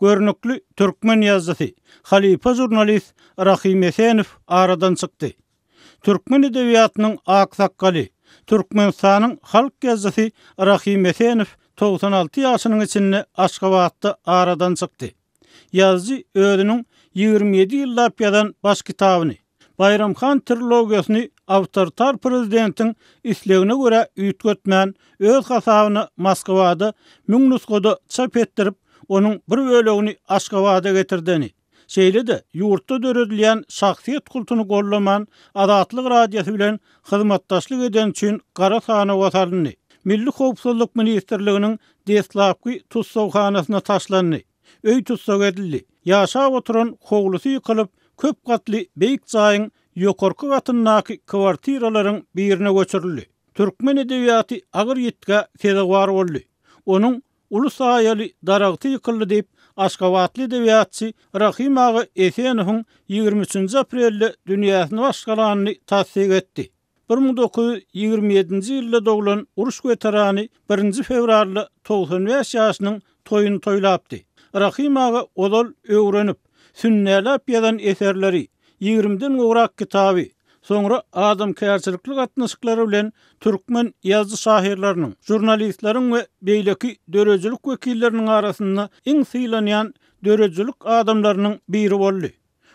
Görnükli türkmen ýazyjysy, halypa žurnalist Rahym Esenow aradan çykdy. Türkmen edebiýatynyň aksakgaly, Türkmenistanyň halk ýazyjysy Rahym Esenow 96 ýaşynyň içinde Aşgabatda aradan çykdy. Ýazyjy özüniň 27 ýyllap ýazan baş kitabyny, Baýram han trilogiýasyny awtoritar prezidentiň islegine görä üýtgetmän, öz hasabyna Moskwada müň nusgada çap etdirip, onuň bir bölegini Aşgabada getirdeni, şeýle-de ýurtda döredilýän şahsyýet kultuny goldaman, Azatlyk Radiosy bilen hyzmatdaşlyk edeni üçin gara sanawa salyndy, Milli howpsuzlyk ministrliginiň deslapky tussaghanasyna taşlandy. Öý tussag edildi. Ýaşap oturan howlusy ýykylyp, köp gatly beýik jaýyň ýokarky gatyndaky kwartiralaryň birine göçürildi. Türkmen edebiýaty agyr ýitgä sezewar boldy. Onuň uly saýaly daragty ýykyldy diýip, aşgabatly edebiýatçy Rahym aga Esenowyň 23-nji aprelde dünýäsini başgalanyny tassyk etdi. 1927-nji ýylda doglan uruş weterany birinji fewralda 95 ýaşynyň toýuny toýlapdy. Rahym aga ozal öwrenip, sünnäläp ýazan eserleri, ýigrimiden gowrak kitaby, soňra adamkärçilikli gatnaşyklary bilen türkmen ýazyjy-şahyrlarynyň, žurnalistleriň we beýleki döredijilik wekilleriniň arasynda iň sylanýan döredijilik adamlarynyň biri boldy.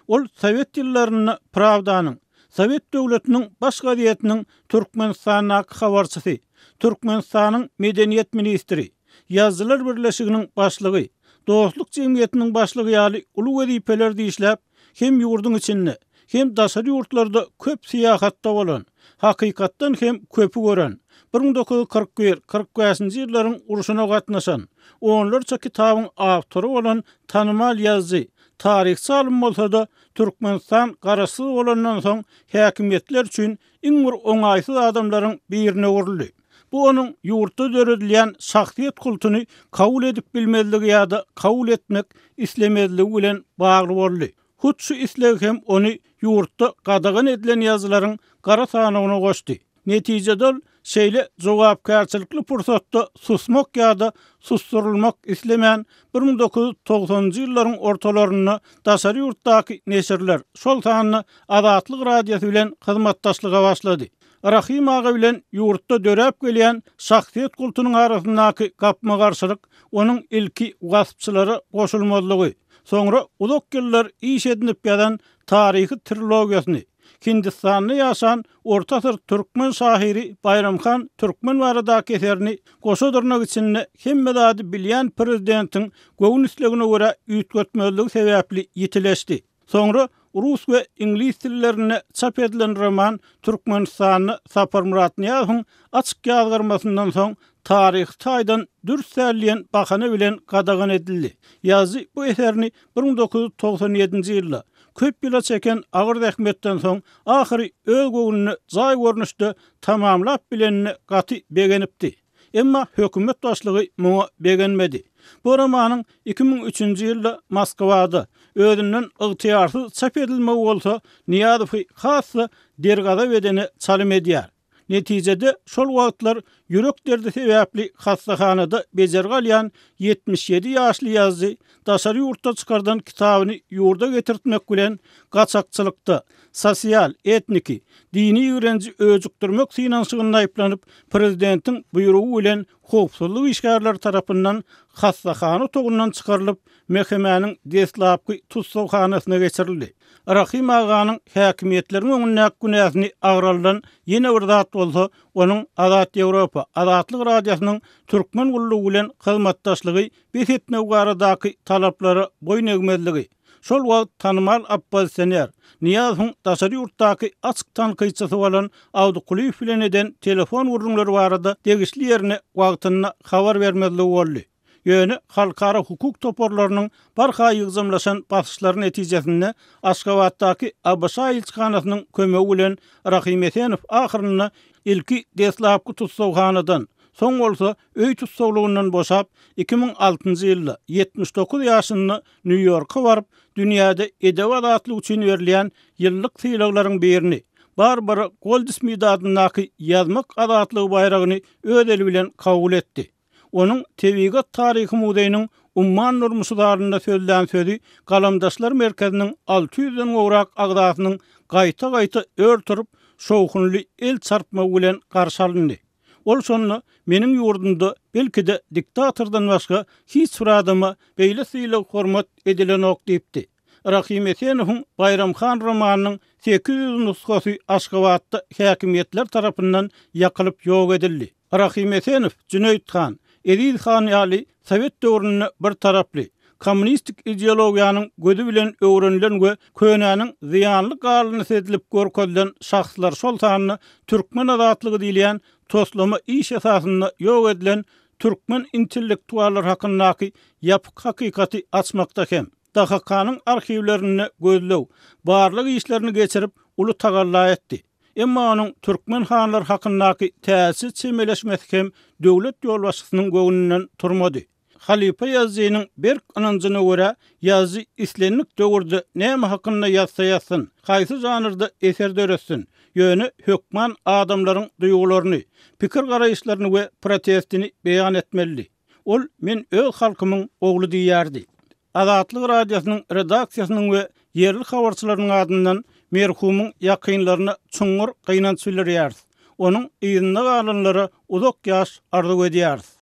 Ol sowet ýyllarynda Prawdanyň, Sowet döwletiniň baş gazetiniň Türkmenistandaky habarçysy, Türkmenistanyň medeniýet ministri, Ýazyjylar birleşiginiň başlygy, Dostluk jemgyýetiniň başlygy ýaly uly wezipelerde işläp, hem ýurduň içinde, hem daşary ýurtlarda köp syýahatda bolan, hakykatdan hem köpi gören, 1941, 45-nji ýyllaryň urşuna gatnaşan, onlarça kitabyň awtory bolan tanymal ýazyjy, Taryhçy alym bolsa-da, Türkmenistan garaşsyz bolandan soň häkimiýetler üçin iň bir oňaýsyz adamlaryň birine öwrüldi. Bu onuň ýurtda döredilýän şahsyýet kultuny kabul edip bilmezligi ýa-da kabul etmek islemezligi bilen bagly boldy. Hut şu isleg hem ony ýurtda gadagan edilen ýazyjylaryň gara sanawyna goşdy. Netijede ol şeýle jogapkärçilikli pursatda susmak ýa-da susdurylmak islemän, 1990-njy ýyllaryň ortalarynda daşary ýurtdaky neşirler, şol sanda Azatlyk Radiosy bilen hyzmatdaşlyga başlady. Rahym aga bilen ýurtda döräp gelýän şahsyýet kultunyň arasyndaky gapma-garşylyk onuň ilki waspçylara goşulmazlygy, soňra uzak ýyllar iş edinip ýazan taryhy trilogiýasyny, Hindistanda ýaşan orta asyr türkmen şahyry Baýram han Türkmen baradaky eserini goşa dyrnak içinde hemme zady bilýän prezidentiň göwün islegine görä üýtgetmezligi sebäpli ýitileşdi. Soňra rus we iňlis dillerinde çap edilen roman Türkmenistanda Saparmyrat Nyýazowyň açyk ýazgarmasyndan soň taryhy taýdan dürs däl diýen bahana bilen gadagan edildi. Ýazyjy bu eserini 1997-nji ýylda, köp ýyla çeken agyr zähmetden soň, ahyry öz göwnüne jaý görnüşde tamamlap bilenine gaty begenipdi. Emma hökümet başlygy muňa begenmedi. Bu romanyň 2003-nji ýylda Moskwada, özünden ygtyýarsyz çap edilmegi bolsa Nyýazowy has-da dergazap edene çalym edýär. Netijede, şol wagtlar ýürek derdi sebäpli hassahanada bejergi alýan 77 ýaşly ýazyjy daşary ýurtda çykardan kitabyny ýurda getirtmek bilen gaçakçylykda, sosial, etniki, dini ýigrenji öjükdirmek synanyşygynda aýyplanyp, prezidentiň buýrugy bilen howpsuzlyk işgärleri tarapyndan hassahana otagyndan çykarylyp, MHM-niň deslapky tussaghanasyna geçirildi. Rahym aganyň häkimiýetleriň öňündäki günäsini agraldan ýene bir zat bolsa, onuň Azat Ýewropa, Azatlyk Radiosynyň Türkmen gullugy bilen hyzmatdaşlygy bes etmegi baradaky talaplara boýun egmezligi, şol wagt tanymal oppozisioner, Nyýazowyň daşary ýurtdaky açyk tankytçysy bolan Awdy Kulyýew bilen eden telefon gürrüňleri barada degişli ýerine wagtynda habar bermezligi boldy. Ýöne halkara hukuk toparlarynyň barha ýygjamlaşan basyşlary netijesinde Aşgabatdaky ABŞ ilçihanasynyň kömegi bilen Rahym Esenow ahyrynda ilki deslapky tussaghanadan, soň bolsa öý tussaglygyndan boşap, 2006-njy ýylda, 79 ýaşynda Nýu-Ýorka baryp, dünýäde edebi azatlyk üçin berilýän ýyllyk sylaglaryň birini, Barbara Goldsmid adyndaky ýazmak azatlygy baýragyny öz eli bilen kabul etdi. Onuň Tebigat taryhy muzeýiniň Umman durmuşy zalynda sözlän sözi Galamdaşlar merkeziniň alty ýüzden gowrak agzasynyň gaýta-gaýta ör turup, şowhunly el çarpmagy bilen garşy alyndy. Ol şonda Meniň ýurdumda, belki-de, diktatordan başga hiç bir adama beýle sylag-hormat edilenok diýipdi. Rahym Esenowyň Baýram han romanynyň 800 nusgasy Aşgabatda häkimiýetler tarapyndan ýakylyp ýok edildi. Rahym Esenow Jüneýit han, Eziz han ýaly sowet döwründe bir taraply, kommunistik ideologiýanyň gözi bilen öwrenilen we könäniň zyýanly galyndysy edilip görkezilen şahslar şol sanda türkmen azatlygy diýilýän toslama iş esasynda ýok edilen türkmen intellektuallary hakyndaky ýapyk hakykaty açmakda hem DHK-nyň arhiwlerinde gözleg, barlag işlerini geçirip uly tagalla etdi. Emma onuň türkmen hanlary hakyndaky täzeçe çemeleşmesi hem döwlet ýolbaşçysynyň göwnünden turmady. Halypa ýazyjynyň berk ynanjyna görä, ýazyjy islendik döwürde näme hakynda ýazsa ýazsyn, haýsy žanrda eser döretsin, ýöne hökman adamlaryň duýgularyny, pikir-garaýyşlaryny we protestini beýan etmelidi. Ol Men öz halkymyň ogly diýýärdi. Azatlyk Radiosynyň redaksiýasynyň we ýerli habarçylarynyň adyndan merhumyň ýakynlaryna çuňňur gynanç bildirýäris. Onuň yzynda galanlara uzak ýaş arzuw edýäris.